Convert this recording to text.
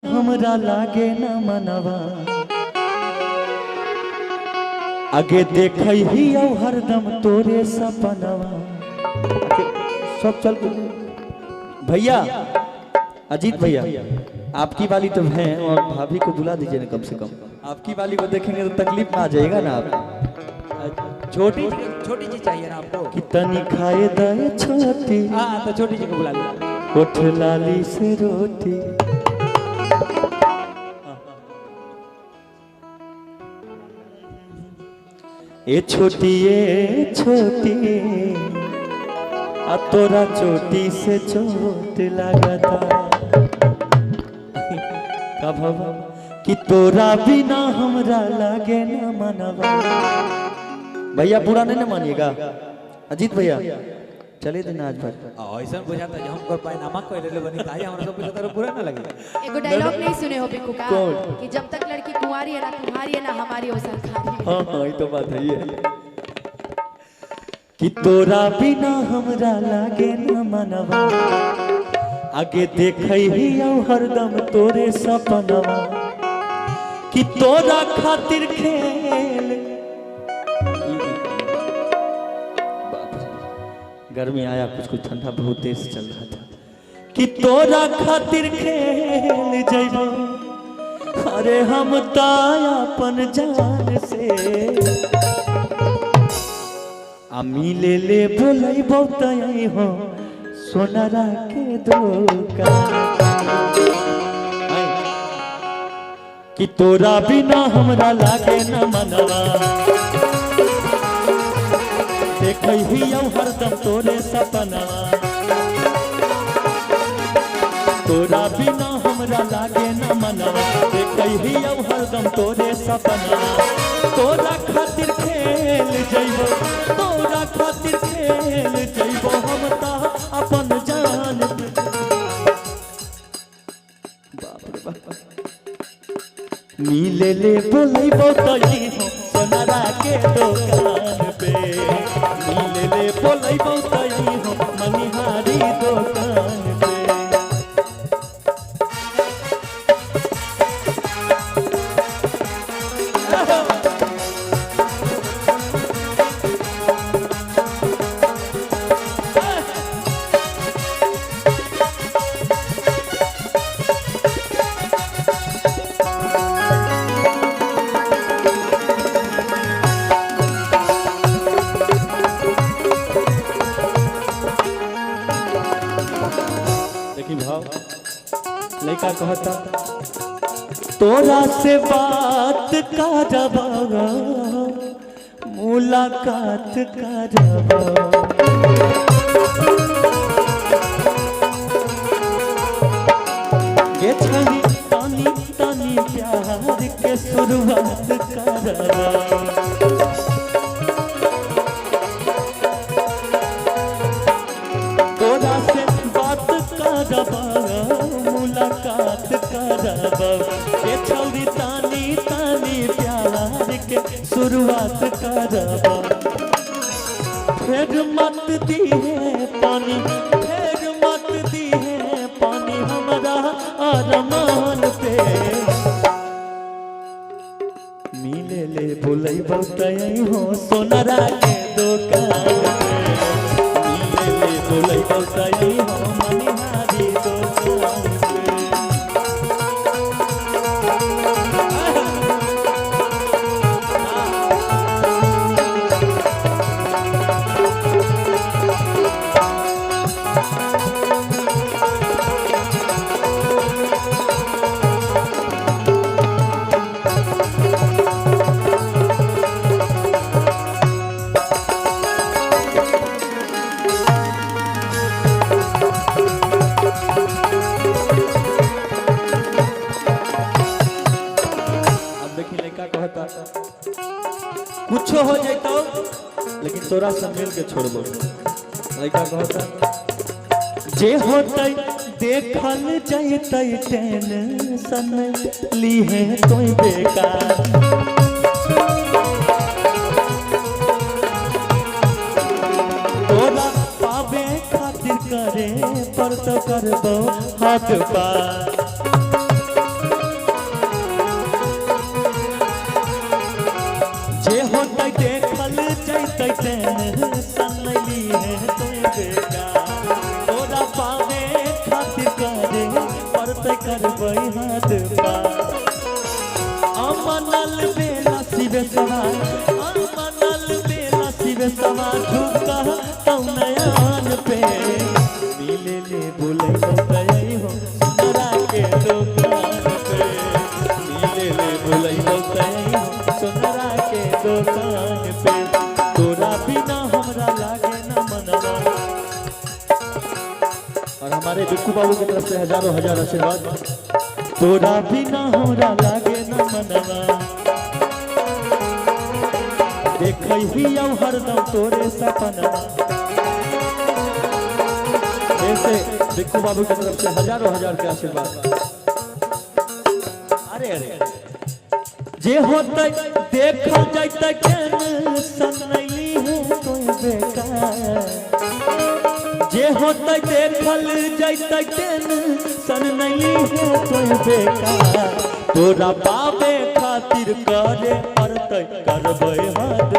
हमरा लागे न मनवा, आगे देखै ही हरदम तोरे सपनवा। सब चल भैया, अजीत भैया आपकी वाली तो है और भाभी को बुला दीजिए ना, कम से कम आपकी वाली को देखेंगे तो तकलीफ ना आ जाएगा ना आप। छोटी छोटी जी चाहिए ना आपको? कितनी खाए दे छोटी। हाँ तो छोटी जी को बुला लो। उठ लाली से रोटी। ए छोटी ए छोटी, आ तोरा चोटी से चोट लगता। कब कि तोरा बिना हमरा लागे न मनवा। भैया बुरा नहीं ना मानिएगा अजीत भैया, चले देना आज भर। ऐसा बुझाता है हम पायनामा कोई ले बनी ताई हमरा सब बुझाता बुरा ना लगे। एगो डायलॉग नहीं सुने हो बिकू का कि जब तक लड़की कुंवारी है ना तुम्हारी है ना हमारी हो सरकारी। हां हां ये तो बात है ये कि तोरा बिना हमरा लागे न मनवा, आगे देखै ही हरदम तोरे सपनवा, कि तोरा खातिर खेल। गर्मी आया कुछ कुछ ठंडा बहुत तेज चल रहा था। कि तोरा खातिर खेल जइबो अरे हम तायापन जान से, आ मिले ले बोलैबो तई हो सोनरा के दुकान। कि तोरा बिना हमरा लागे न मनवा, देखै ही हरदम तोरे सपना, तोरा बिना हमरा लागे न मनवा, देखै ही हरदम तोरे सपना, तोरा खातिर खेल जइबो, तोरा खातिर खेल जइबो हम ता अपन जान। बाप रे बाप। मिले ले बोलैबो तई हो सोनरा के दुकान पे, मिले ले बोलैबो तई हो मनिहारी दुकान पे। देखी भाव लड़का कहता तोरा से बात करबा, मुलाकात करबा, ये छही तानी तानी प्यार के शुरुआत करबा। तोरा से बात करबा, मुलाकात करबा, ये छौरी तानी तानी प्यार के शुरुआत करबा। फिर मत दिहे पानी, फिर मत दिहे पानी हमरा अरमान पे, मिले ले बोलैबो तई हो सोनरा के दुकान पे, मिले ले बोलैबो तई हो मनिहारी दुकान पे। कहता कुछ हो जाए तो लेकिन तोरा से मिल के छोड़बो। लड़का कहता जे होतै देखल जैतै टेंशन लीहे तोय बेकार, तोरा पावे खातिर करे पर तो करबो हाथ पार। करबै हाथ पार। अमनल बेला शिव सवार, अमनल बेला शिव सवार, झुका तौ नयन पे। मिले ले बोले तई हो सुनरा के दुकान पे, मिले ले बोले तई हो सुनरा के दुकान पे। तोरा बिना हमरा लागे न मनवा। और हमारे बिक्कू बाबू की तरफ से हजारों हजार आशीर्वाद। तोरा बिना हमरा लागे न मनवा, देखै ही हरदम तोरे सपनवा। ऐसे बिक्कू बाबू की तरफ से हजारों हजार के आशीर्वाद। अरे अरे जे होते देखल जाते टेंशन नहीं है कोई बेकार, जे होते देखल जाते टेंशन नहीं है कोई बेकार। तोरा पावे खातिर करे पड़तै करबै हद